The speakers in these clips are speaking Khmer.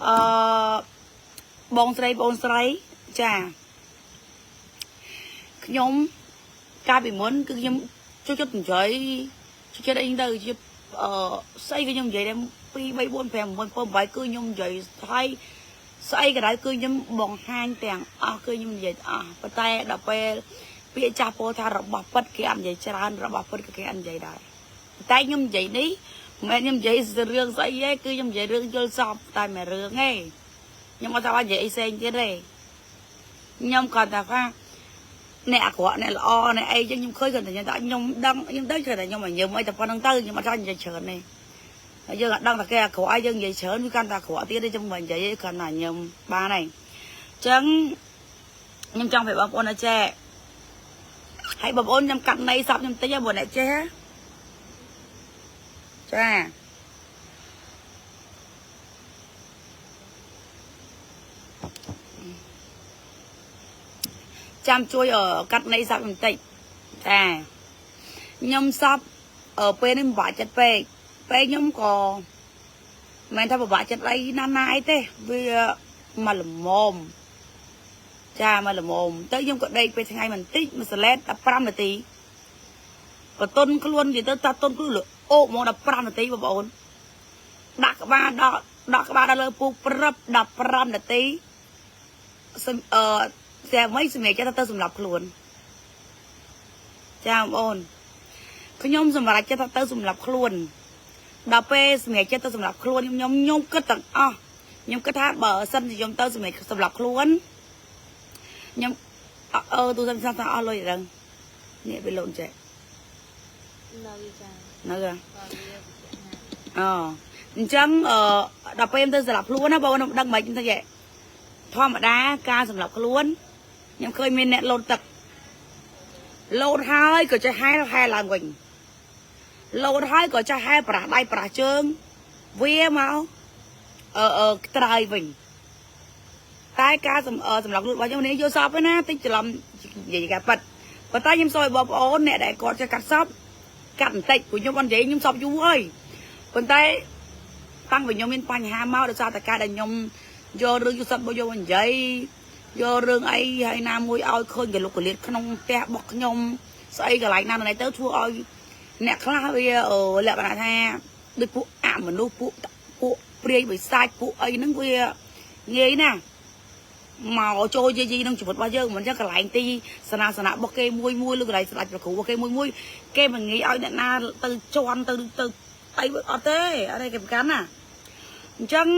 អឺបងស្រីបងស្រីចាខ្ញុំកាលពីមុនគឺខ្ញុំចូលចិត្តនិយាយចូលចិត្តអីទៅចិត្តអឺស្អីក៏ខ្ញុំនិយាយដែរ2 3 4 5 6 7 8គឺខ្ញុំនិយាយហើយស្អីក៏ដោយគឺខ្ញុំបង្ហាញទាំងអស់គឺខ្ញុំនិយាយអស់ប៉ុន្តែដល់ពេលពាក្យចាស់ពោលថារបស់ពិតគេអត់និយាយច្រើនរបស់ពិតក៏គេអត់និយាយដែរតែខ្ញុំនិយាយនេះមិនមែនខ្ញុំនិយាយរឿងស្អីទេគឺខ្ញុំនិយាយរឿងយល់សពតែមួយរឿងទេខ្ញុំអត់ថានិយាយអីផ្សេងទៀតទេខ្ញុំគាត់ថាថាអ្នកអាក្រក់អ្នកល្អអ្នកអីចឹងខ្ញុំឃើញគាត់តែខ្ញុំថាខ្ញុំដឹងខ្ញុំដឹងគាត់តែខ្ញុំឲ្យញឹមអីតែប៉ុណ្្នឹងទៅខ្ញុំអត់ថានិយាយច្រើនទេហើយយើងអត់ដឹងថាគេអាក្រក់អីយើងនិយាយច្រើនវាកាន់តែអាក្រក់ទៀតទេចឹងមិននិយាយទេគាត់តែញឹមបានហើយចឹងខ្ញុំចង់ប្រាប់បងប្អូនថាចេះហើយបងប្អូនខ្ញុំកាត់ន័យសពខ្ញុំតិចហ៎បងអ្នកចេះចាចាំជួយកាត់ន័យសពខ្ញុំតិចចាខ្ញុំសពពេលនេះពិបាកចិត្តពេកពេលខ្ញុំក៏មិនថាពិបាកចិត្តអីណាស់ណាអីទេវាមកល្មមចាមកល្មមទៅខ្ញុំក៏ដេកពេលថ្ងៃបន្តិចមួយសឡេត15នាទីបតុនខ្លួននិយាយទៅតាតុនខ្លួនអូកហ្មង15នាទីបងប្អូនដាក់ក្បាលដល់ដាក់ក្បាលដល់លើពូកព្រឹប15នាទីអឺស្រាប់មិនសម្រាប់ចិត្តទៅសម្រាប់ខ្លួនចាបងប្អូនខ្ញុំសម្រាប់ចិត្តទៅសម្រាប់ខ្លួនដល់ពេលសម្រាប់ចិត្តទៅសម្រាប់ខ្លួនខ្ញុំខ្ញុំគិតទាំងអស់ខ្ញុំគិតថាបើសិនជាខ្ញុំទៅសម្រាប់សម្រាប់ខ្លួនខ្ញុំអឺទូរស័ព្ទថាអស់លុយហ្នឹងនេះវាលូនចេះ នៅចា នៅហ៎ បើវា អូអញ្ចឹងអឺដល់ពេលទៅសម្រាប់ខ្លួនណាបងខ្ញុំដឹងមិនខ្ញុំថាធម្មតាការសម្រាប់ខ្លួនខ្ញុំឃើញមានអ្នកលោតទឹកលោតហើយក៏ចេះហែលហែលឡើងវិញលោតហើយក៏ចេះហែលប្រាស់ដៃប្រាស់ជើងវាមកអឺអឺត្រើយវិញតែការសម្រាប់ខ្លួនរបស់ខ្ញុំនេះយកសពឯណាតិចច្រឡំនិយាយការប៉ិតប៉ុន្តែខ្ញុំសូមឲ្យបងប្អូនអ្នកដែលគាត់ចេះកាត់សពកាត់បន្តិចព្រោះខ្ញុំអត់និយាយខ្ញុំសពយូរហើយប៉ុន្តែតាំងពីខ្ញុំមានបញ្ហាមកដោយសារតែការដែលខ្ញុំយករឿងយល់សពមកយកមកនិយាយយករឿងអីហើយណាមួយឲ្យឃើញកលុកកលៀតក្នុងផ្ទះរបស់ខ្ញុំស្អីកន្លែងណាណែទៅធ្វើឲ្យអ្នកខ្លះវាលក្ខណៈថាដូចពួកអមនុស្សពួកពួកព្រាយបិសាចពួកអីហ្នឹងវាងាយណាស់មកចូលយាយីក្នុងជីវិតរបស់យើងមិនចឹងកន្លែងទីសនាសនៈរបស់គេមួយមួយឬកន្លែងស្ដេចប្រគ្រូរបស់គេមួយមួយគេមិនងាយឲ្យអ្នកណាទៅជន់ទៅទៅអីអត់ទេអត់ទេគេប្រកាន់ណាអញ្ចឹង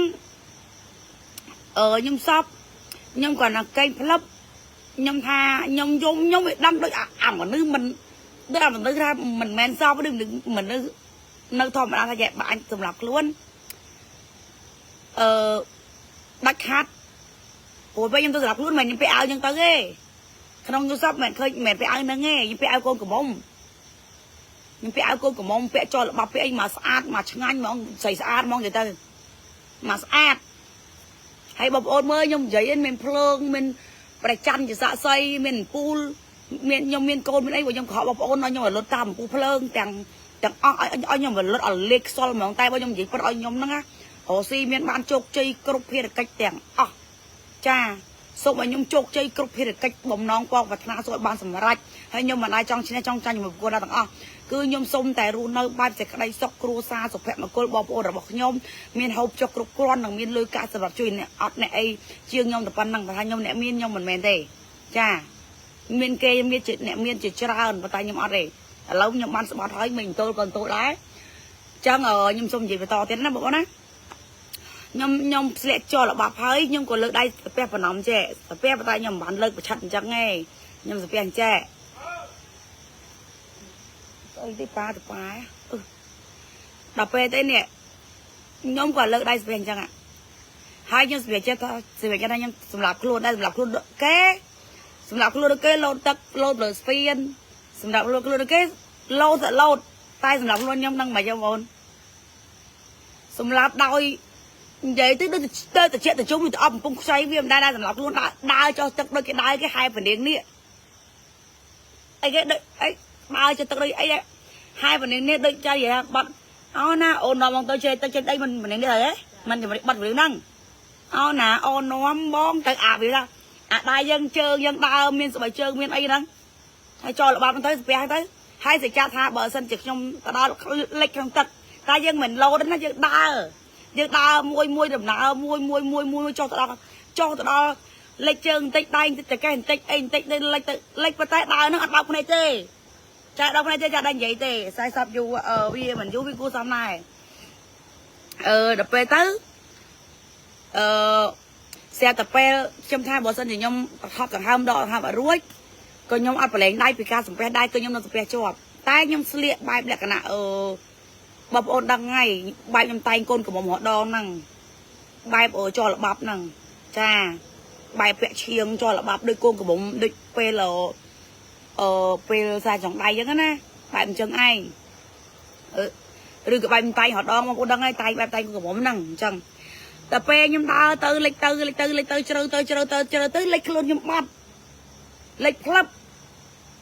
អឺខ្ញុំសពខ្ញុំគ្រាន់តែកេងផ្លឹបខ្ញុំថាខ្ញុំយំខ្ញុំវាដឹងដូចអាមនុស្សមិនដូចអាមនុស្សថាមិនមែនសពឬមនុស្សនៅធម្មតាថាយ៉ាបាញ់សម្រាប់ខ្លួនអឺដាច់ខាត់ព្រោះពេលខ្ញុំទៅសម្រាប់ខ្លួនមិនខ្ញុំពាក់អាវចឹងទៅទេក្នុងយល់សពមិនឃើញមិនពាក់អាវហ្នឹងទេខ្ញុំពាក់អាវកូនក្រមុំខ្ញុំពាក់អាវកូនក្រមុំពាក់ចោលរបស់ពាក់អីមកស្អាតមកឆ្ងាញ់ហ្មងស្អីស្អាតហ្មងនិយាយទៅមកស្អាតហើយបងប្អូនមើលខ្ញុំនិយាយមានភ្លើងមានប្រច័នជាសាក់សីមានអំពូលមានខ្ញុំមានកូនមានអីព្រោះខ្ញុំខកបងប្អូនឲ្យខ្ញុំឲ្យលុតតាមអំពូលភ្លើងទាំងទាំងអស់ឲ្យខ្ញុំឲ្យលុតឲ្យលេខខ្សលហ្មងតែបើខ្ញុំនិយាយពិតឲ្យខ្ញុំហ្នឹងណារស់ស៊ីមានបានជោគជ័យគ្រប់ភារកិច្ចទាំងអស់ចាសូមឲ្យខ្ញុំជោគជ័យគ្រប់ភារកិច្ចបំណងប៉ងប្រាថ្នាសូមឲ្យបានសម្រេចហើយខ្ញុំមិនអាចចង់ឈ្នះចង់ចាញ់ជាមួយបុគ្គលណាទាំងអស់គឺខ្ញុំសូមតែរស់នៅបែបសេចក្តីសុខគ្រួសារសុភមង្គលបងប្អូនរបស់ខ្ញុំមានហូបចុកគ្រប់គ្រាន់និងមានលុយកាក់សម្រាប់ជួយអ្នកអត់អ្នកអីជាងខ្ញុំតែប៉ុណ្្នឹងបើថាខ្ញុំអ្នកមានខ្ញុំមិនមែនទេចាមានគេមានជាអ្នកមានជាច្រើនប៉ុន្តែខ្ញុំអត់ទេឥឡូវខ្ញុំបានស្បត់ហើយមិនទល់ក៏ទល់ដែរអញ្ចឹងខ្ញុំសូមនិយាយបន្តទៀតណាបងប្អូនណាខ្ញុំខ្ញុំស្លាកចោលរបស់ហើយខ្ញុំក៏លើកដៃស្ពះបំណំចេះស្ពះប៉ុន្តែខ្ញុំមិនបានលើកប្រឆិតអញ្ចឹងទេខ្ញុំស្ពះអញ្ចេះស្អីទេប៉ាទៅប៉ាអឺដល់ពេលទៅនេះខ្ញុំក៏លើកដៃស្ពះអញ្ចឹងហើយខ្ញុំស្ពះចេះថាស្ពះចេះថាខ្ញុំសម្រាប់ខ្លួនដែរសម្រាប់ខ្លួនគេសម្រាប់ខ្លួនគេលោតទឹកលោតលើស្ពានសម្រាប់ខ្លួនខ្លួនគេលោតទៅលោតតែសម្រាប់ខ្លួនខ្ញុំនឹងមិនបងប្អូនសម្រាប់ដោយនិយាយទៅដូចទៅតិចទៅជុំទៅអប់កំពុងខ្ចីវាមិនដែរដែរសម្រាប់ខ្លួនដើរចុះទឹកដូចគេដើរគេហែពនាងនេះអីគេដូចអីដើរចុះទឹកដូចអីហែពនាងនេះដូចចៃថាបាត់អូណាអូននាំមកទៅចេះទៅចេះអីមិនពនាងនេះហើយមិនបាត់ពនាងហ្នឹង អោណាអូននាំបងទៅអាវាថាអាដៃយើងជើងយើងដើរមានស្បែកជើងមានអីហ្នឹងហើយចោលល្បាប់ហ្នឹងទៅស្ពះទៅហើយសច្ចាថាបើសិនជាខ្ញុំទៅដល់លិចក្នុងទឹកតែយើងមិនលោតណាយើងដើរយើងដើរមួយមួយដំណើរមួយមួយមួយមួយចុះទៅដល់ចុះទៅដល់លិចជើងបន្តិចដៃបន្តិចតកេះបន្តិចអីបន្តិចទៅលិចទៅលិចប៉ុន្តែដើរហ្នឹងអត់បើកភ្នែកទេចាដល់ភ្នែកទេចាដល់និយាយទេ40យូរវាមិនយូរវាគួរសមដែរអឺដល់ពេលទៅអឺស្រាប់តែពេលខ្ញុំថាបើសិនជាខ្ញុំថប់ដង្ហើមដកដង្ហើមឲ្យរួចក៏ខ្ញុំអត់ប្រឡែងដៃពីការសំពះដែរគឺខ្ញុំនៅសំពះជាប់តែខ្ញុំស្លៀកបែបលក្ខណៈអឺបងប្អូនដឹងហើយបែបខ្ញុំតែងកូនកំមុំរដងហ្នឹងបែបចោលល្បាប់ហ្នឹងចាបែបពាក់ឈៀងចោលល្បាប់ដូចកូនកំមុំដូចពេលអឺពេលសារចង់ដៃអញ្ចឹងណាបែបអញ្ចឹងឯងឬក៏បែបតែងរដងបងប្អូនដឹងហើយតែងបែបតែងកូនកំមុំហ្នឹងអញ្ចឹងតែពេលខ្ញុំដើរទៅលិចទៅលិចទៅលិចទៅជ្រៅទៅជ្រៅទៅជ្រៅទៅលិចខ្លួនខ្ញុំបាត់លិចផ្លឹប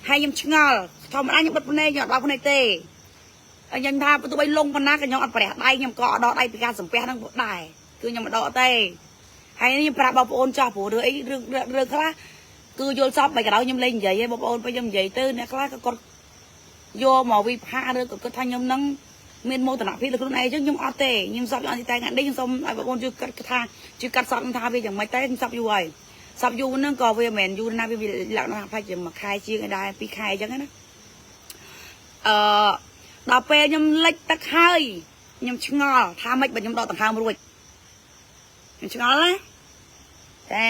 ហើយខ្ញុំឆ្ងល់ធម្មតាខ្ញុំបិទភ្នែកខ្ញុំអត់បើកភ្នែកទេហើយខ្ញុំថាទោះបីលងប៉ុណ្ណាក៏ខ្ញុំអត់ប្រះដៃខ្ញុំក៏អត់ដកដៃពីការសំពះហ្នឹងដែរគឺខ្ញុំមិនដកទេហើយខ្ញុំប្រាប់បងប្អូនចាស់ព្រោះរឿងអីរឿងរឿងខ្លះគឺយល់សពបែកកដៅខ្ញុំលេងនិយាយឯងបងប្អូនពេលខ្ញុំនិយាយទៅអ្នកខ្លះក៏គាត់យកមកវិភាគឬក៏គិតថាខ្ញុំហ្នឹងមានមោទនភាពលើខ្លួនឯងចឹងខ្ញុំអត់ទេខ្ញុំសពអត់តែថ្ងៃនេះខ្ញុំសូមឲ្យបងប្អូនជួយកាត់ថាជួយកាត់សពខ្ញុំថាវាយ៉ាងម៉េចតែខ្ញុំសពយូរហើយសពយូរហ្នឹងក៏វាមិនមែនយូរណាស់វាលក្ខណៈថាជាមួយខែជាងឯដែរ2ខែចឹងណាអឺដល់ពេលខ្ញុំលិចទឹកហើយខ្ញុំឆ្ងល់ថាម៉េចបើខ្ញុំដកដង្ហើមរួចខ្ញុំឆ្ងល់ណាចា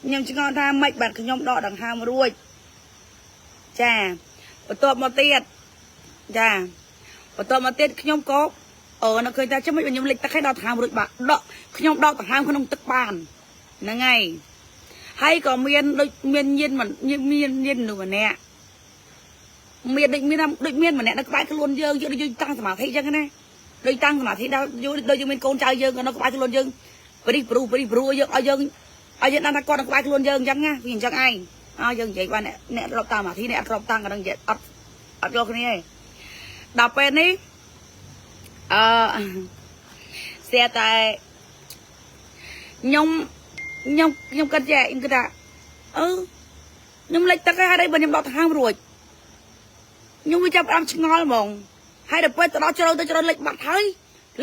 ខ្ញុំឆ្ងល់ថាម៉េចបាទខ្ញុំដកដង្ហើមរួចចាបន្ទាប់មកទៀតចាបន្ទាប់មកទៀតខ្ញុំក៏នៅឃើញថាចាំមិនខ្ញុំលិចទឹកឲ្យដកដង្ហើមរួចបាទដកខ្ញុំដកដង្ហើមក្នុងទឹកបានហ្នឹងហើយហើយក៏មានដូចមានញៀនមានញៀននោះម្នាក់មានដូចមានដូចមានម្នាក់នៅក្បែរខ្លួនយើងយើងដូចតាំងសមាធិអញ្ចឹងណាដូចតាំងសមាធិដល់ដូចយើងមានកូនចៅយើងនៅក្បែរខ្លួនយើងបរិះព្រោះបរិះព្រោះយើងឲ្យយើងឲ្យយើងដឹងថាគាត់នៅក្បែរខ្លួនយើងអញ្ចឹងណាវាអញ្ចឹងឯងអើយើងនិយាយបានអ្នករាប់តាមសមាធិអ្នកអត់រាប់តាំងក៏នឹងនិយាយអត់អត់យកគ្នាទេដល់ពេលនេះអឺស្រាប់តែខ្ញុំខ្ញុំខ្ញុំគិតចេះខ្ញុំគិតថាអឺខ្ញុំលិចទឹកហើយបើខ្ញុំដកដង្ហើមរួចខ្ញុំវាចាប់ផ្ដើមឆ្ងល់ហ្មងហើយដល់ពេលទៅដល់ជ្រៅទៅជ្រៅលិចបាត់ហើយ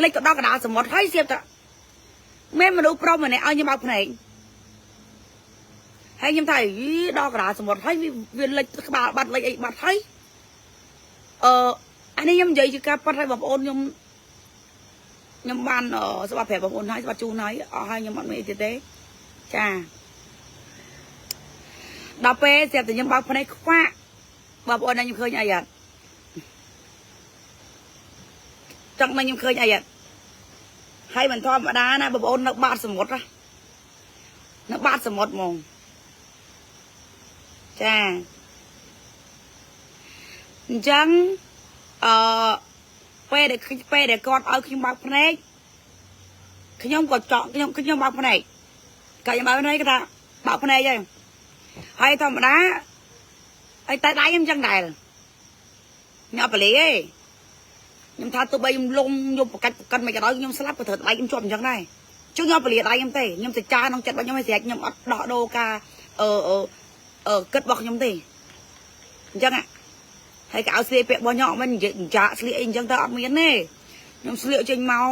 លិចទៅដល់កណ្ដាលសមុទ្រហើយស្រាប់តែមានមនុស្សប្រុសម្នាក់ឲ្យខ្ញុំបើកភ្នែកហើយខ្ញុំថាយីដល់កណ្ដាលសមុទ្រហើយវាលិចក្បាលបាត់លិចអីបាត់ហើយអឺអានេះខ្ញុំនិយាយជាការប៉ັດឲ្យបងប្អូនខ្ញុំខ្ញុំបានស្បាប់ប្រាប់បងប្អូនហើយស្បាប់ជូនហើយអស់ហើយខ្ញុំអត់មានអីទៀតទេចាដល់ពេលស្រាប់តែខ្ញុំបើកភ្នែកខ្វាក់បងប្អូនខ្ញុំឃើញអីអត់ចង់នឹងខ្ញុំឃើញអីអត់ហើយមិនធម្មតាណាបងប្អូននៅបាតសមុទ្រណានៅបាតសមុទ្រហ្មងចាអញ្ចឹងអឺពេលដែលគាត់ឲ្យខ្ញុំបើកភ្នែកខ្ញុំក៏ចង់ខ្ញុំបើកភ្នែកក៏ខ្ញុំបើកភ្នែកគាត់ថាបើកភ្នែកហើយហើយធម្មតាហើយតែដៃខ្ញុំចឹងដែរខ្ញុំអត់បលីទេខ្ញុំថាទោះបីខ្ញុំលងខ្ញុំប្រកាច់ប្រកិនមិនក៏ដោយខ្ញុំស្លាប់ក៏ត្រូវដៃខ្ញុំជាប់អញ្ចឹងដែរជឿខ្ញុំអត់បលីដៃខ្ញុំទេខ្ញុំសច្ចាក្នុងចិត្តរបស់ខ្ញុំឲ្យស្រេចខ្ញុំអត់ដោះដូរការអឺគិតរបស់ខ្ញុំទេអញ្ចឹងហើយក៏ឲ្យស្លៀកពាក់របស់ខ្ញុំអត់មិននិយាយចាក់ស្លៀកអីអញ្ចឹងទៅអត់មានទេខ្ញុំស្លៀកចេញមក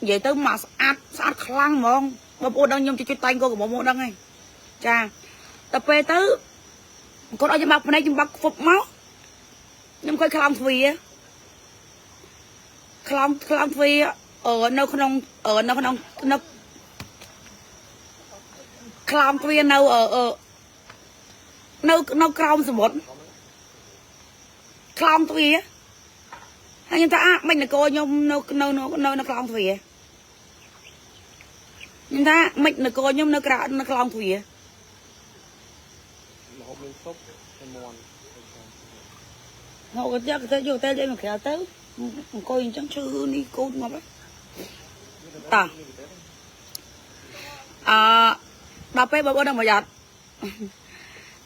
និយាយទៅមកស្អាតស្អាតខ្លាំងហ្មងបងប្អូនដឹងខ្ញុំជួយតែងកូនកំមុំមកដឹងហើយចាតែពេលទៅគាត់ឲ្យខ្ញុំបើកភ្នែកខ្ញុំបើកខ្វប់មកខ្ញុំឃើញខ្លោងទ្វារខ្លោងទ្វារនៅក្នុងនៅក្នុងនៅខ្លោងទ្វារនៅនៅក្រោមសមុទ្រខ្លោងទ្វារហើយខ្ញុំថាអាមិននគរខ្ញុំនៅនៅនៅនៅខ្លោងទ្វារខ្ញុំថាមិននគរខ្ញុំនៅក្រៅនៅខ្លោងទ្វារ មហូបមានស៊ុបហើយមាន់ មកក៏យកទៅយកទៅមកក្រៅទៅអង្គុយអញ្ចឹងឈឺនេះកូនងាប់តោះអឺដល់ពេលបងប្អូនដឹងមកយ៉ាត់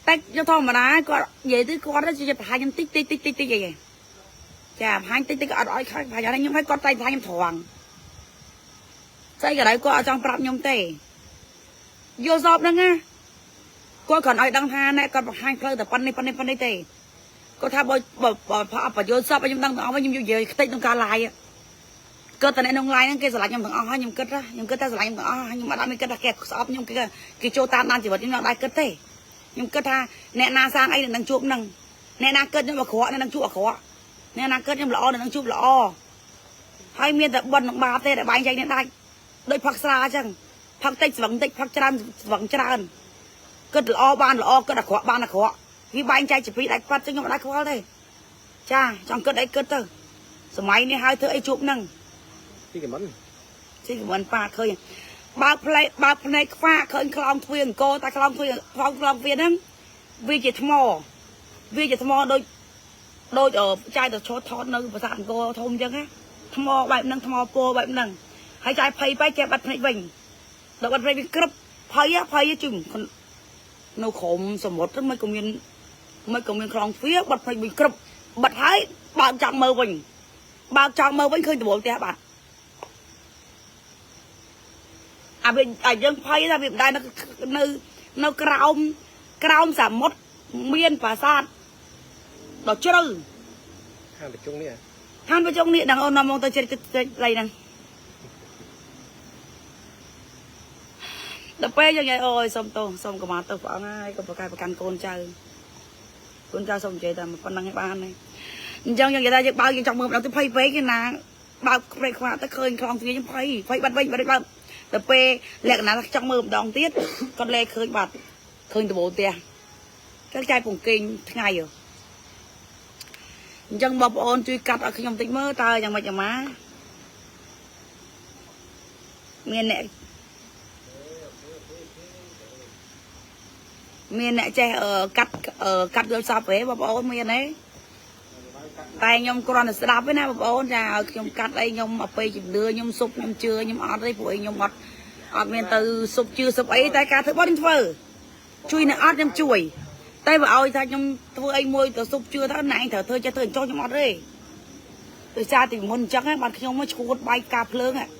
តែយកធម្មតាគាត់និយាយទៅគាត់ជាប្រហែលខ្ញុំតិចតិចតិចតិចតិចអី ចាបង្ហាញតិចតិចក៏អត់ឲ្យខ້ອຍបង្ហាញខ្ញុំឲ្យគាត់តែថាខ្ញុំត្រង់ស្អីក៏ដោយគាត់អត់ចង់ប្រាប់ខ្ញុំទេយល់សពហ្នឹងណាគាត់គ្រាន់ឲ្យដឹងថាណែគាត់បង្ហាញផ្លូវតែប៉ុណ្នេះប៉ុណ្នេះប៉ុណ្នេះទេគាត់ថាបើបើបើយល់សពឲ្យខ្ញុំដឹងទាំងអស់វិញខ្ញុំនិយាយខ្ទេចក្នុងការ live គាត់តែអ្នកក្នុង live ហ្នឹងគេស្រឡាញ់ខ្ញុំទាំងអស់ហើយខ្ញុំគិតខ្ញុំគិតថាស្រឡាញ់ខ្ញុំទាំងអស់ខ្ញុំអត់មានគិតថាគេស្អប់ខ្ញុំគេគេចូលតាមដានជីវិតខ្ញុំអត់ដែរគិតទេខ្ញុំគិតថាអ្នកណាសាងអីនឹងជួបនឹងអ្នកណាគិតខ្ញុំអាក្រក់អ្នកនឹងជួបអាក្រក់អ្នកណាគិតខ្ញុំល្អអ្នកនឹងជួបល្អហើយមានតែបុណ្យនិងបាបទេដែលបែងចែកនេះដាច់ដូចផឹកស្រាអញ្ចឹងផឹកតិចស្វឹងតិចផឹកច្រើនស្វឹងច្រើនគិតល្អបានល្អគិតអាក្រក់បានអាក្រក់វាបែងចែកជាពីរដាច់ប៉ាត់ចឹងខ្ញុំអត់ដែរខ្វល់ទេចាចង់គិតអីគិតទៅសម័យនេះហើយធ្វើអីជួបនឹង ទីកមិន ទីកមិនប៉ាឃើញបើកផ្លែបើកភ្នែកខ្វាក់ឃើញខ្លោងទ្វារអង្គរតែខ្លោងទ្វារខ្លោងខ្លោងទ្វារហ្នឹងវាជាថ្មវាជាថ្មដូចដូចចាយទៅឈរថតនៅប្រាសាទអង្គរធំអញ្ចឹងណាថ្មបែបហ្នឹងថ្មពោបែបហ្នឹងហើយចាយភ័យបែកចេះបាត់ភ្នែកវិញដល់បាត់ភ្នែកវាក្រឹបភ័យភ័យជុំនៅក្រោមសមុទ្រមិនក៏មានមិនក៏មានខ្លោងទ្វារបាត់ភ្នែកវិញក្រឹបបាត់ហើយបើកចង់មើលវិញបើកចង់មើលវិញឃើញដំបូលផ្ទះបាត់អាវាអាយើងភ័យថាវាមិនដែរនៅនៅក្រោមក្រោមសមុទ្រមានប្រាសាទដ៏ជ្រៅ ហានប្រជុំនេះ ហានប្រជុំនេះដឹងអូននាំមកទៅជ្រិតជ្រិតឡៃហ្នឹងដល់ពេលយើងនិយាយអូយសុំទោសសុំកម្មាទោសព្រះអង្គហើយកុំប្រកែប្រកាន់កូនចៅកូនចៅសុំនិយាយតែប៉ុណ្្នឹងឯងបានហើយអញ្ចឹងយើងនិយាយថាយើងបើយើងចង់មើលម្ដងទៅភ័យពេកណាបើកព្រៃខ្វាក់ទៅឃើញខ្លោងទ្វារយើងភ័យភ័យបាត់វិញបាត់បើដល់ពេលលក្ខណៈចង់មើលម្ដងទៀតគាត់លែឃើញបាត់ឃើញដំបូលផ្ទះគេចាយពងគេងថ្ងៃហ៎អញ្ចឹងបងប្អូនជួយកាត់ឲ្យខ្ញុំតិចមើលតើយ៉ាងម៉េចយ៉ាងម៉ាមានអ្នកមានអ្នកចេះកាត់កាត់យល់សពហ៎បងប្អូនមានទេតែខ្ញុំគ្រាន់តែស្ដាប់ទេណាបងប្អូនចាឲ្យខ្ញុំកាត់អីខ្ញុំអបិយជំនឿខ្ញុំសុបខ្ញុំជឿខ្ញុំអត់ទេព្រោះអីខ្ញុំអត់អត់មានទៅសុបជឿសុបអីតែការធ្វើបន់ខ្ញុំធ្វើជួយនៅអត់ខ្ញុំជួយតែបើឲ្យថាខ្ញុំធ្វើអីមួយទៅសុបជឿថាណែឯងត្រូវធ្វើចេះធ្វើអញ្ចោះខ្ញុំអត់ទេដោយសារទីមុនអញ្ចឹងបានខ្ញុំមកឈួតបែកការភ្លើងអញ្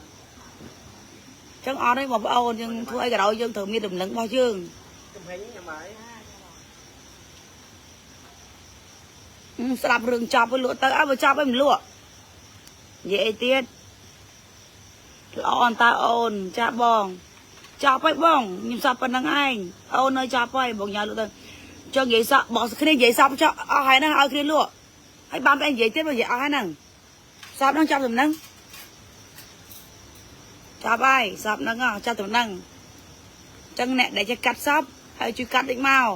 ចឹងអត់ទេបងប្អូនយើងធ្វើអីក៏ដោយយើងត្រូវមានដំណឹងរបស់យើង កំហែងញ៉ាំហើយ ស្ដាប់រឿងចប់ឲ្យលក់ទៅអើបើចប់ឲ្យមិនលក់និយាយអីទៀតល្អអន្តើអូនចាបងចប់ហើយបងខ្ញុំសប់ប៉ុណ្្នឹងឯងអូននៅចប់ហើយបងញ៉ាំលក់ទៅចង់និយាយសក់បោះគ្នានិយាយសក់ចប់អស់ហើយហ្នឹងឲ្យគ្នាលក់ហើយបានតែនិយាយទៀតបើនិយាយអស់ហើយហ្នឹងសប់ហ្នឹងចាប់តំណឹងចាប់ហើយសប់ហ្នឹងចាប់តំណឹងចឹងអ្នកដែលចេះកាត់សប់ហើយជួយកាត់តិចមក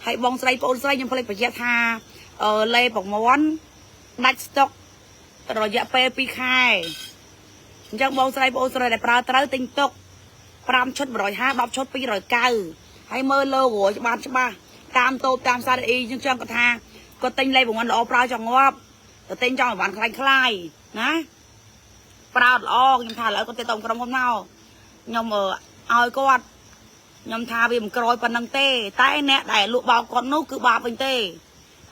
ហើយបងស្រីបងស្រីខ្ញុំភ្លេចបញ្ជាក់ថាលេប្រមន់ដាច់ស្តុករយៈពេល2ខែអញ្ចឹងបងស្រីបងស្រីដែលប្រើត្រូវទិញទុក5ឈុត150 10ឈុត290ហើយមើល logo ច្បាស់ច្បាស់តាមតូបតាមសារអីអញ្ចឹងគាត់ថាគាត់ទិញលេប្រមន់ល្អប្រើចង់ងាប់ទៅទិញចង់ឲ្យបានខ្លាញ់ខ្លាយណាប្រើល្អខ្ញុំថាឥឡូវគាត់ទៅក្រុមហ៊ុនមកខ្ញុំឲ្យគាត់ខ្ញុំថាវាមិនក្រោយប៉ុណ្្នឹងទេតែអ្នកដែលលក់បោកគាត់នោះគឺបាបវិញទេ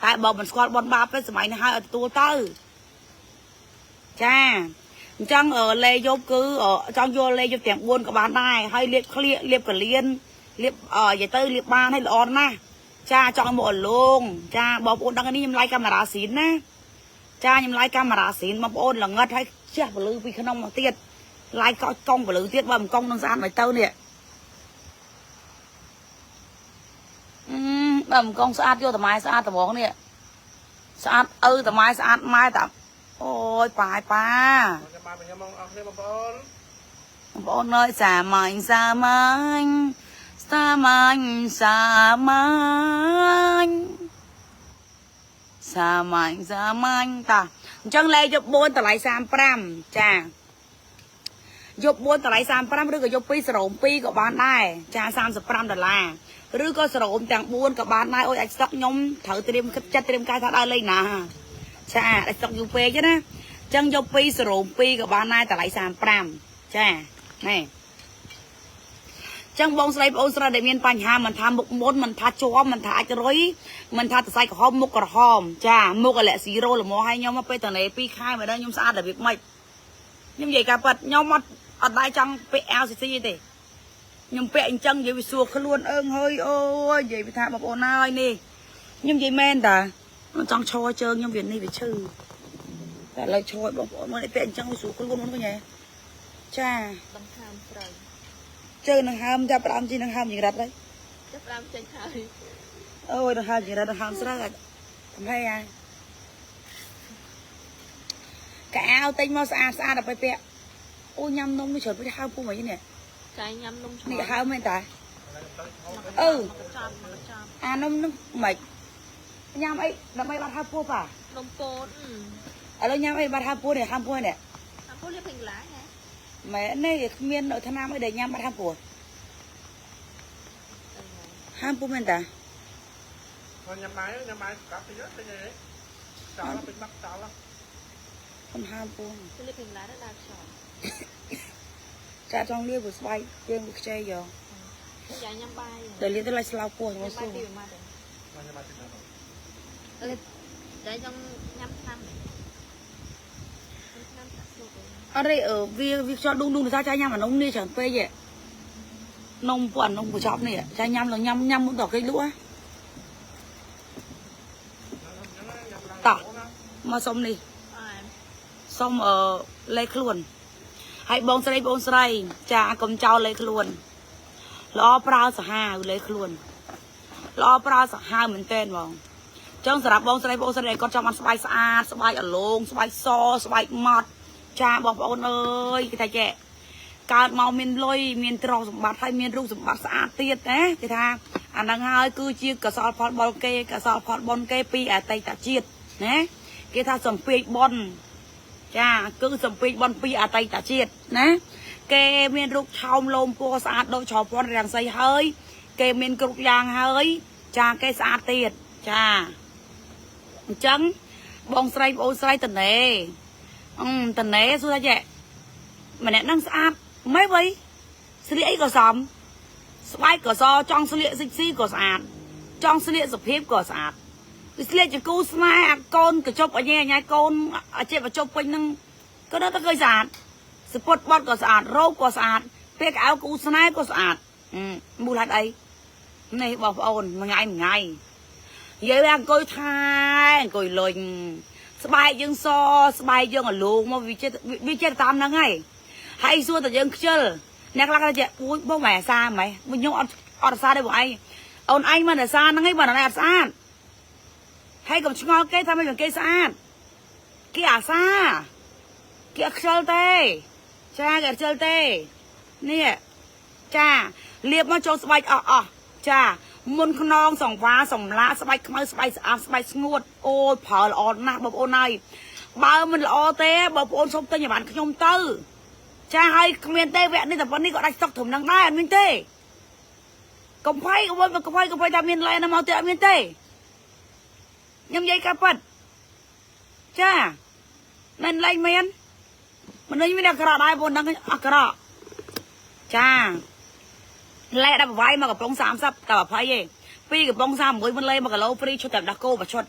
តែបើមិនស្គាល់បនបាបទេសម័យនេះហើយឲ្យទទួលទៅចាអញ្ចឹងលេយប់គឺចង់យកលេយប់ទាំង4ក៏បានដែរហើយលាបក្លៀកលាបកលៀនលាបនិយាយទៅលាបបានឲ្យល្អណាស់ចាចង់មកអលងចាបងប្អូនដឹងនេះខ្ញុំឡាយកាមេរ៉ាស៊ីនណាចាខ្ញុំឡាយកាមេរ៉ាស៊ីនបងប្អូនល្ងិតហើយជះពលឺពីក្នុងមកទៀតឡាយកកង់ពលឺទៀតបើមិនកង់នឹងស្អាតមិនទៅនេះបើមិនកង់ស្អាតយកតម៉ែស្អាតត្មងនេះស្អាតឪតម៉ែស្អាតម៉ែតាអូយប៉ាយប៉ា ចាំបានខ្ញុំមកអស់គ្នាបងប្អូនបងប្អូនអើយសាមញ្ញសាមញ្ញសាមញ្ញសាមញ្ញសាមញ្ញសាមញ្ញតាអញ្ចឹងលេខយក4តម្លៃ35ចាយក4តម្លៃ35ឬក៏យក2សរោម2ក៏បានដែរចា35ដុល្លារឬក៏សរោមទាំង4ក៏បានដែរអូយអាចស្តុកខ្ញុំត្រូវត្រៀមគិតចិត្តត្រៀមកាយថាដើរលេងណាចាអាចស្តុកយូរពេកណាអញ្ចឹងយក2សរោម2ក៏បានដែរតម្លៃ35ចាណែ ចឹងបងស្រីបងស្រីដែលមានបញ្ហាមិនថាមុខមុនមិនថាជាប់មិនថាអាចរុយមិនថាសរសៃក្រហមមុខក្រហមចាមុខអាឡែស៊ីរ៉ូល្មមឲ្យខ្ញុំមកពេលតនេ2ខែមកដល់ខ្ញុំស្អាតរបៀបម៉េចខ្ញុំនិយាយការប៉ັດខ្ញុំអត់អត់ដែរចង់ពាក់អាវស៊ីស៊ីទេខ្ញុំពាក់អញ្ចឹងនិយាយវាសួរខ្លួនអើងហើយអូយនិយាយវាថាបងប្អូនហើយនេះខ្ញុំនិយាយមែនតាខ្ញុំចង់ឈរជើងខ្ញុំវានេះវាឈឺតែឥឡូវឈរឲ្យបងប្អូនមើលនេះពាក់អញ្ចឹងវាសួរខ្លួនហ្នឹងញ៉ែចា ដង្ហើមស្រូវ ជើងនឹងហើមចាប់ផ្ដើមជីនឹងហើមចង្រិតហើយ ចាប់ផ្ដើមចេញហើយ អូយដង្ហើមចង្រិតដង្ហើមស្រូវអាចកំហែអាកៅអៅទិញមកស្អាតស្អាតដល់ទៅពាក់អូញ៉ាំនំនេះច្រើនពេកហើមពុំអីនេះ ចាញ៉ាំនំ នេះហើមមែនតា មកកញ្ចប់មកកញ្ចប់ អានំនឹងមិនញ៉ាំអីដើម្បីបាត់ហើមពោះប៉ា នំពោត ឥឡូវញ៉ាំអីបាត់ហើមពោះនេះហើមពោះនេះ អាពោះលាបពេញឡាហ៎ ម៉ែនេះគ្មានថ្នាំអីដែលញ៉ាំបាត់ហើមពោះហើមពោះមែនតា ញ៉ាំបាយញ៉ាំបាយកាប់ទៅទៅទេចោលពេញបាក់ចោល ខ្ញុំហើមពោះ លាបពេញឡាដល់ខ្យល់ ចាចង់លាបវាស្បែកជើងវាខ្ចីយក ចាញ៉ាំបាយ ដល់លាបទៅឡើយស្លោពោះមក ញ៉ាំ ស៊ូ បាយពីម៉ាត់ ញ៉ាំបាយទៅ អឺចាចង់ញ៉ាំថ្នាំថ្នាំសាក់ស៊ូ អត់ទេវាវាខ្យល់ឌុងឌុងដោយសារចាញ៉ាំអានំនេះច្រើនពេកឯងនំពួកអានំកញ្ចប់នេះចាញ៉ាំឡើងញ៉ាំញ៉ាំមុនដល់គេលក់តោះមកសុំនេះ អែម សុំអឺលេខខ្លួនហើយបងស្រីបងស្រី ចាកុំចោលលេខខ្លួនល្អប្រើសាហាវលេខខ្លួនល្អប្រើសាហាវមែនតើបងចឹងសម្រាប់បងស្រីបងស្រីដែលគាត់ចង់បានស្បែកស្អាតស្បែកអលងស្បែកសស្បែកម៉ត់ចាបងប្អូនអើយគេថាចេះកើតមកមានលុយមានទ្រព្យសម្បត្តិហើយមានរូបសម្បត្តិស្អាតទៀតណាគេថាអាហ្នឹងហើយគឺជាកសលផលបុណ្យគេកសលផលបុណ្យគេពីអតីតជាតិណាគេថាសំពេចបុណ្យចាគឺសំពេចបុណ្យពីអតីតជាតិណាគេមានរូបឆោមលោមពណ៌ស្អាតដូចឆោពណ៌រាំងសីហើយគេមានគ្រប់យ៉ាងហើយចាគេស្អាតទៀតចាអញ្ចឹងបងស្រីបងស្រីតនេអឺតនេសួរថាចេះម្នាក់ហ្នឹងស្អាតម៉េចវៃស្លៀកអីក៏សមស្បែកក៏សចង់ស្លៀកសិចស៊ីក៏ស្អាតចង់ស្លៀកសុភាពក៏ស្អាតវាស្លៀកជាគូស្នេហ៍អាកូនកញ្ចប់អញញ៉ៃកូនអាជាបញ្ចប់ពេញហ្នឹងក៏នៅតែឃើញស្អាតសពុតបត់ក៏ស្អាតរោបក៏ស្អាតពាក្យកៅគូស្នេហ៍ក៏ស្អាតមូលហេតុអីនេះបងប្អូនមួយថ្ងៃមួយថ្ងៃនិយាយថាអង្គុយថែអង្គុយលុញស្បែកយើងសស្បែកយើងអលងមកវាចេះវាចេះតាមហ្នឹងហើយហើយសួរតែយើងខ្ជិលអ្នកខ្លះគាត់ចេះអូយបងម៉ែអាសាម៉េះខ្ញុំអត់អត់អាសាទេបងឯងអូនឯងមិនអាសាហ្នឹងឯងបើអូនឯងអត់ស្អាតហើយកុំឆ្ងល់គេថាមិនគេស្អាតគេអាសាគេអត់ខ្ជិលទេចាគេអត់ខ្ជិលទេនេះចាលាបមកចូលស្បែកអស់អស់ចាមុនខ្នងសង្វាសម្លាស្បែកខ្មៅស្បែកស្អាតស្បែកស្ងួតអូយប្រើល្អណាស់បងប្អូនហើយបើមិនល្អទេបងប្អូនសុំទិញឲ្យបានខ្ញុំទៅចាហើយគ្មានទេវគ្គនេះតែប៉ុណ្នេះក៏ដាច់ស្តុកត្រឹមហ្នឹងដែរអត់មានទេកំភៃកំភៃកំភៃកំភៃថាមានឡែណាមកទេអត់មានទេខ្ញុំនិយាយកាប៉ិតចាមិនលែងមានមនុស្សមានអាក្រក់ដែរបងហ្នឹងអាក្រក់ចាឡែដល់ប្រវាយមកកំប៉ុង30តែ20ទេពីរកំប៉ុង31មិនលេ1គីឡូហ្វ្រីឈុតតែដោះគោមួយឈុត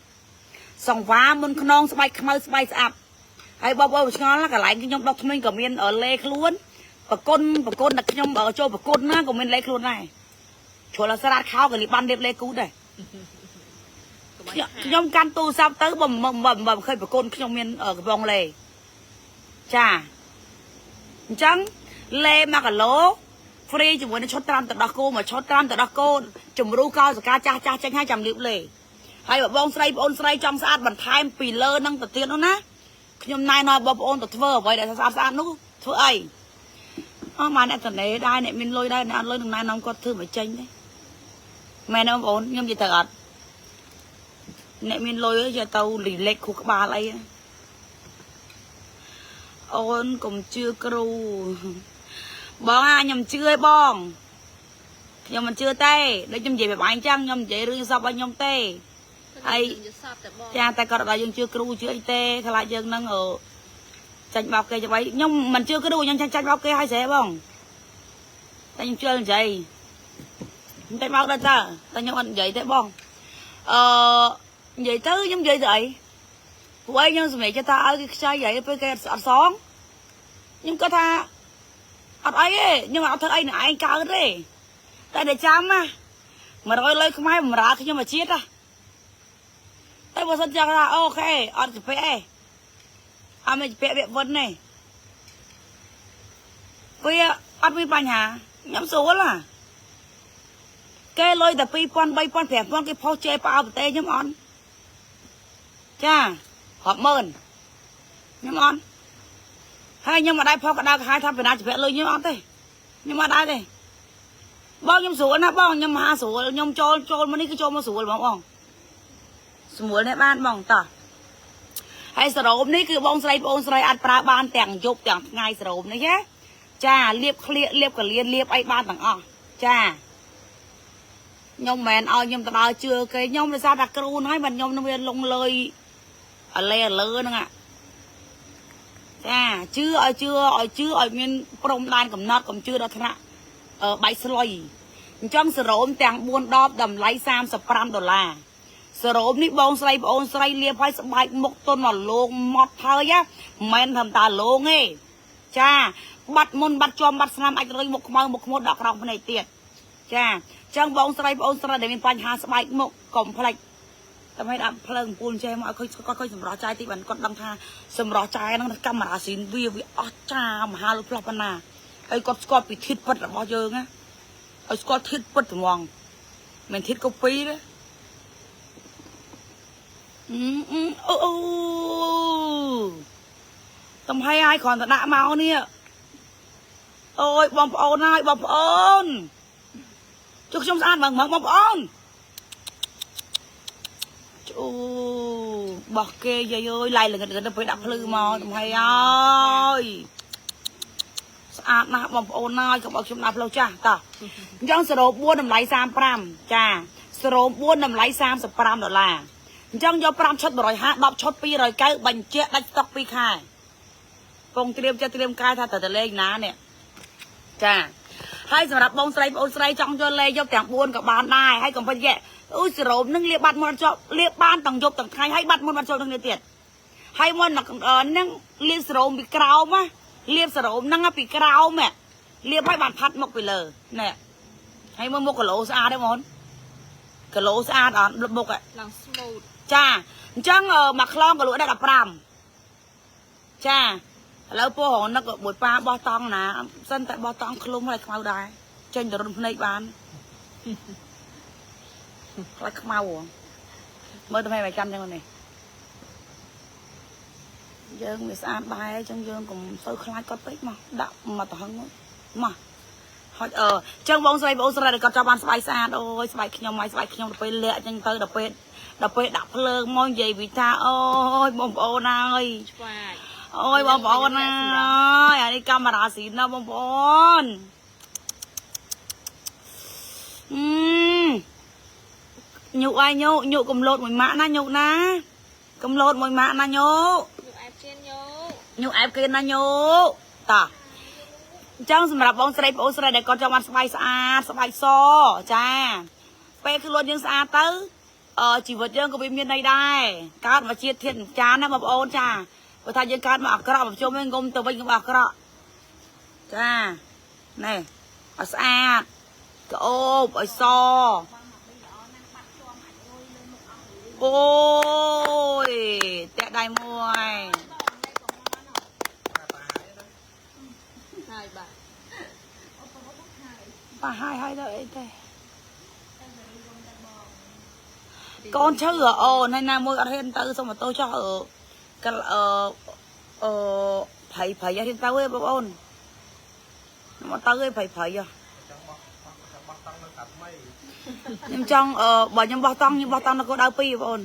សង្វាមុនខ្នងស្បែកខ្មៅស្បែកស្អាប់ហើយបងប្អូនឆ្ងល់ណាកន្លែងខ្ញុំដោះថ្មីក៏មានលេខ្លួនប្រគុណប្រគុណតែខ្ញុំចូលប្រគុណណាក៏មានលេខ្លួនដែរជ្រុលស្រាតខោក៏លីបានរៀបលេគូដែរខ្ញុំកាន់ទូរស័ព្ទទៅបើបើឃើញប្រគុណខ្ញុំមានកំប៉ុងលេចាអញ្ចឹងលេ1គីឡូហ្វ្រីជាមួយនឹងឈុតត្រាំទៅដោះគោមួយឈុតត្រាំទៅដោះគោជំរុះកោសកាចាស់ចាស់ចេញហើយចាំលៀបលេហើយបើបងស្រីបងស្រីចង់ស្អាតបន្ថែមពីលើនឹងទៅទៀតនោះណាខ្ញុំណែនាំបងប្អូនទៅធ្វើអ្វីដែលស្អាតស្អាតនោះធ្វើអីអស់មកអ្នកតនេដែរអ្នកមានលុយដែរអ្នកអត់លុយនឹងណែនាំគាត់ធ្វើមិនចេញទេមែនទេបងប្អូនខ្ញុំនិយាយទៅអត់អ្នកមានលុយយកទៅលីលេខខួរក្បាលអីអូនកុំជឿគ្រូបងអាខ្ញុំជឿឯបងខ្ញុំមិនជឿទេដូចខ្ញុំនិយាយបែបឯងចឹងខ្ញុំនិយាយរឿងសពឲ្យខ្ញុំទេ ហើយសពតែបង ចាតែគាត់ដល់យើងជឿគ្រូជឿអីទេខ្លាចយើងនឹងចាញ់បោកគេច្បាស់ខ្ញុំមិនជឿគ្រូខ្ញុំចាញ់បោកគេហើយស្រែបង តែខ្ញុំជិលនិយាយខ្ញុំតែមកដល់តើតែខ្ញុំអត់និយាយទេបងអឺនិយាយទៅខ្ញុំនិយាយទៅអីពួកឯងខ្ញុំសម្រេចចិត្តថាឲ្យគេខ្ចីហើយពេលគេអត់សងខ្ញុំគាត់ថាអត់អីទេខ្ញុំអត់ធ្វើអីនឹងឯងកើតទេតែតែចាំណា100លុយខ្មែរបំរើខ្ញុំមួយជាតិណាតែបើសិនចង់ថា OK អត់ជពាក់ទេអត់មានជពាក់វាវិនទេវាអត់មានបញ្ហាខ្ញុំស្រួលណាគេលុយតែ2000 3000 5000គេផុសជេរផ្អើប្រទេសខ្ញុំអត់ចារាប់ម៉ឺនខ្ញុំអត់ហើយខ្ញុំអត់ដែរផុសកដៅក្រហាយថាបណ្ណាជពាក់លុយខ្ញុំអត់ទេខ្ញុំអត់ដែរទេបងខ្ញុំស្រួលណាស់បងខ្ញុំមហាស្រួលខ្ញុំចូលចូលមកនេះគឺចូលមកស្រួលហ្មងបងស្រួលនេះបានបងតោះហើយសរោមនេះគឺបងស្រីបងស្រីអាចប្រើបានទាំងយប់ទាំងថ្ងៃសរោមនេះណាចាលៀបក្លៀកលៀបកលៀនលៀបអីបានទាំងអស់ចាខ្ញុំមិនមែនឲ្យខ្ញុំទៅដល់ជឿគេខ្ញុំដោយសារតែគ្រូហ្នឹងហើយមិនខ្ញុំនឹងវាលងលើយអលេអលើហ្នឹងអាចាជឿឲ្យជឿឲ្យជឿឲ្យមានព្រំដែនកំណត់កុំជឿដល់ថ្នាក់បែកស្លុយអញ្ចឹងសរោមទាំង4ដបតម្លៃ35ដុល្លារសរោមនេះបងស្រីបងស្រីលាបឲ្យស្បែកមុខទុនមកលងម៉ត់ហើយណាមិនមែនធម្មតាលងទេចាបាត់មុនបាត់ជាប់បាត់ស្នាមអាចរុយមុខខ្មៅមុខខ្មុតដល់ក្រោមភ្នែកទៀតចាអញ្ចឹងបងស្រីបងស្រីដែលមានបញ្ហាស្បែកមុខកុំភ្លេចតែមិនដាក់ភ្លើងពូលចេះមកឲ្យគាត់ឃើញសម្រស់ចាយតិចបានគាត់ដឹងថាសម្រស់ចាយហ្នឹងកាមេរ៉ាស៊ីនវាវាអស់ចាមហាលុផ្លោះប៉ុណ្ណាហើយគាត់ស្គាល់ពីធាតុពិតរបស់យើងណាឲ្យស្គាល់ធាតុពិតហ្មងមិនធាតុកូពីទេអូអូតំហើយឲ្យគ្រាន់តែដាក់មកនេះអូយបងប្អូនហើយបងប្អូនចុះខ្ញុំស្អាតហ្មងបងប្អូនអូបោះគេយាយអើយឡាយល្ងិតល្ងិតទៅពេលដាក់ភ្លឺមកតំហើយអើយស្អាតណាស់បងប្អូនហើយកុំឲ្យខ្ញុំដាក់ផ្លូវចាស់តោះអញ្ចឹងសរោ4តម្លៃ35ចាសរោ4តម្លៃ35ដុល្លារអញ្ចឹងយក5ឈុត150 10ឈុត290បញ្ជាក់ដាច់ស្តុក2ខែពងត្រៀមចិត្តត្រៀមកាយថាត្រូវទៅលេងណានេះចាហើយសម្រាប់បងស្រីបងស្រីចង់យកលេងយកទាំង4ក៏បានដែរហើយកុំភ្លេចយេអូសរោមនឹងលាបបាត់មុនអត់ជាប់លាបបានទាំងយប់ទាំងថ្ងៃហើយបាត់មុនបាត់ជាប់នឹងនេះទៀតហើយមុននឹងលាបសរោមពីក្រោមណាលាបសរោមហ្នឹងពីក្រោមលាបឲ្យបានផាត់មុខពីលើនេះហើយមើលមុខគីឡូស្អាតទេបងគីឡូស្អាតអត់មុខ ឡើង smooth ចាអញ្ចឹងមួយខ្លងក៏លក់ដែរ15ចាឥឡូវពោះរងនឹកមួយប៉ាបោះតង់ណាសិនតែបោះតង់ឃ្លុំហើយខ្មៅដែរចេញទៅរុនភ្នែកបានខ្លាចខ្មៅមើលទៅមិនចាំចឹងនេះយើងវាស្អាតដែរអញ្ចឹងយើងកុំសូវខ្លាចគាត់ពេកមកដាក់មកទៅហឹងមកហុចអឺចឹងបងស្រីបងស្រីដែលគាត់ចង់បានស្បែកស្អាតអូយស្បែកខ្ញុំហើយស្បែកខ្ញុំដល់ពេលលាក់ចឹងទៅដល់ពេលដាក់ភ្លើងមកនិយាយពីថាអូយបងប្អូនហើយ ឆ្វាច អូយបងប្អូនហើយអានេះកាមេរ៉ាស៊ីនណាបងប្អូនអឺញូកឲ្យញូកញូកកំលោតមួយម៉ាក់ណាញូកណាកំលោតមួយម៉ាក់ណាញូក ញូអែបជៀនញូ ញូកអែបគេណាញូកតោះអញ្ចឹងសម្រាប់បងស្រីបងស្រីដែលគាត់ចង់បានស្បែកស្អាតស្បែកសចាពេលខ្លួនយើងស្អាតទៅអឺជីវិតយើងក៏វាមានន័យដែរកើតមកជាតិធាតុចានណាបងប្អូនចាព្រោះថាយើងកើតមកអាក្រក់មកជុំវិញងុំទៅវិញងុំអាក្រក់ចានេះឲ្យស្អាតក្អូបឲ្យសអូយតាក់ដៃមួយ ហើយបាទ ប៉ាហើយហើយទៅអីទេកូនឈឺអូនហើយណាមួយអត់ហ៊ានទៅសុំម៉ូតូចោះអឺកលអឺអឺភ័យភ័យអត់ហ៊ានទៅទេបងប្អូនមកទៅទេភ័យភ័យ ចង់បោះចង់បោះតង់នៅកាត់ថ្មី ខ្ញុំចង់អឺបើខ្ញុំបោះតង់ខ្ញុំបោះតង់នៅគោលដៅ2បងប្អូន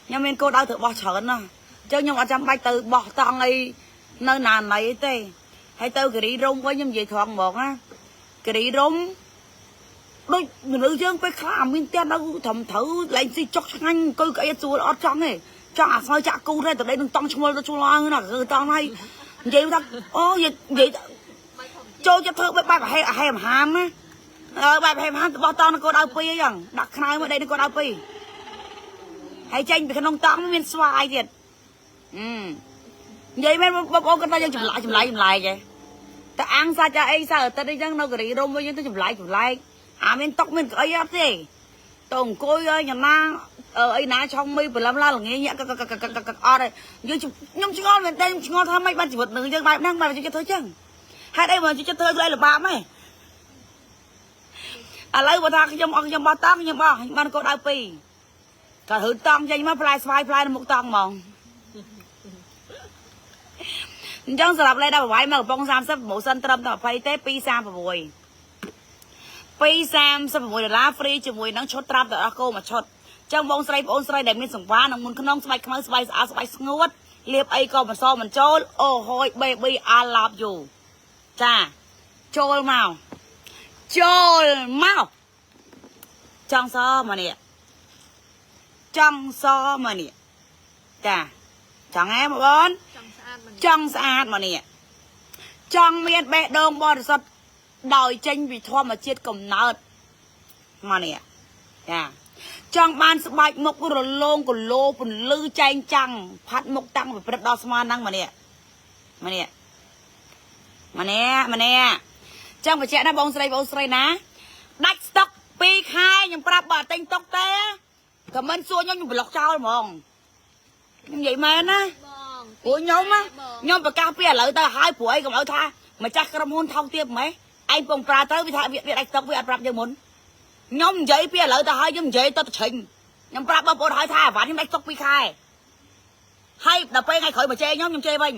ខ្ញុំមានគោលដៅត្រូវបោះច្រើនណាស់អញ្ចឹងខ្ញុំអត់ចាំបាច់ទៅបោះតង់អីនៅណាណីអីទេហើយទៅគិរីរំវិញខ្ញុំនិយាយត្រង់ហ្មងណាគិរីរំដូចមនុស្សយើងពេលខ្លះមានផ្ទះនៅត្រឹមត្រូវលែងស៊ីចុកឆ្ងាញ់អង្គុយកៅអីស្រួលអត់ចង់ទេចង់អាស្មៅចាក់គូទេតដីនឹងតង់ឈ្មោលទៅឈ្មោលឡើងណាគឺតង់ហើយនិយាយថាអូនិយាយ មិនធម្ម ចូលចិត្តធ្វើបែបបែបអាហេអាហេមហាមណាអើបែបហេមហាមទៅបោះតង់នគរដៅពីរអញ្ចឹងដាក់ខ្នើយមកដេកនគរដៅពីរហើយចេញពីក្នុងតង់មានស្វាយទៀតអឺនិយាយមែនបងប្អូនគាត់ថាយើងចម្លាក់ចម្លែកចម្លែកឯងតែអាំងសាច់អាអីសៅអាទិត្យអីចឹងនៅការីរុំវិញយើងទៅចម្លែកចម្លែកអាមានតុកមានកៅអីអត់ទេទៅអង្គុយឲ្យញ៉ាំណាអីណាឆុងមីព្រលឹមឡើងល្ងាញាក់កកកកកកអត់ទេយើងខ្ញុំឆ្ងល់មែនតើខ្ញុំឆ្ងល់ថាម៉េចបានជីវិតនឹងយើងបែបហ្នឹងបែបយើងធ្វើចឹង ហេតុអីមកចិត្តធ្វើខ្លួនឯងលំបាកម៉េចឥឡូវបើថាខ្ញុំអស់ខ្ញុំបោះតង់ខ្ញុំបោះខ្ញុំបានកូនដៅពីរគាត់ហឺតង់ចេញមកផ្លែស្វាយផ្លែនៅមុខតង់ហ្មងអញ្ចឹងសម្រាប់លេដល់ប្រវាយមកកំប៉ុង30ប្រម៉ូសិនត្រឹមតែ20ទេ236 236ដុល្លារ free ជាមួយនឹងឈុតត្រាំទៅដល់គោមួយឈុតអញ្ចឹងបងស្រីបងស្រីដែលមានសង្វារនិងមុនក្នុងស្បែកខ្មៅស្បែកស្អាតស្បែកស្ងួតលាបអីក៏មិនសមិនចូលអូហូយ baby I love you ចាចូលមកចូលមកចង់សមកនេះចង់សមកនេះចាចង់ហ៎បងប្អូន ចង់ស្អាតមិន ចង់ស្អាតមកនេះចង់មានបេះដូងបរិសុទ្ធដោយចេញពីធម្មជាតិកំណើតមកនេះចាចង់បានស្បែកមុខរលោងគឡូពន្លឺចែងចាំងផាត់មុខតាំងពីព្រឹកដល់ស្មានហ្នឹងមកនេះមកនេះ ម្នាក់ម្នាក់ចឹងបញ្ជាក់ណាបងស្រីបងស្រីណាដាច់ស្តុក2ខែខ្ញុំប្រាប់បើអត់ទិញតុកទេខមមិនសួរខ្ញុំខ្ញុំប្លុកចោលហ្មងខ្ញុំនិយាយមែនណា បង ព្រោះខ្ញុំណា បង ខ្ញុំប្រកាសពីឥឡូវទៅហើយព្រោះអីកុំឲ្យថាម្ចាស់ក្រុមហ៊ុនថោកទាបហ្មងឯងពងប្រើទៅវាថាវាដាច់ស្តុកវាអត់ប្រាប់យើងមុនខ្ញុំនិយាយពីឥឡូវទៅហើយខ្ញុំនិយាយទៅទៅឆេញខ្ញុំប្រាប់បងប្អូនហើយថាអាវ៉ាន់ខ្ញុំដាច់ស្តុក2ខែហើយដល់ពេលថ្ងៃក្រោយមកជេរខ្ញុំខ្ញុំជេរវិញ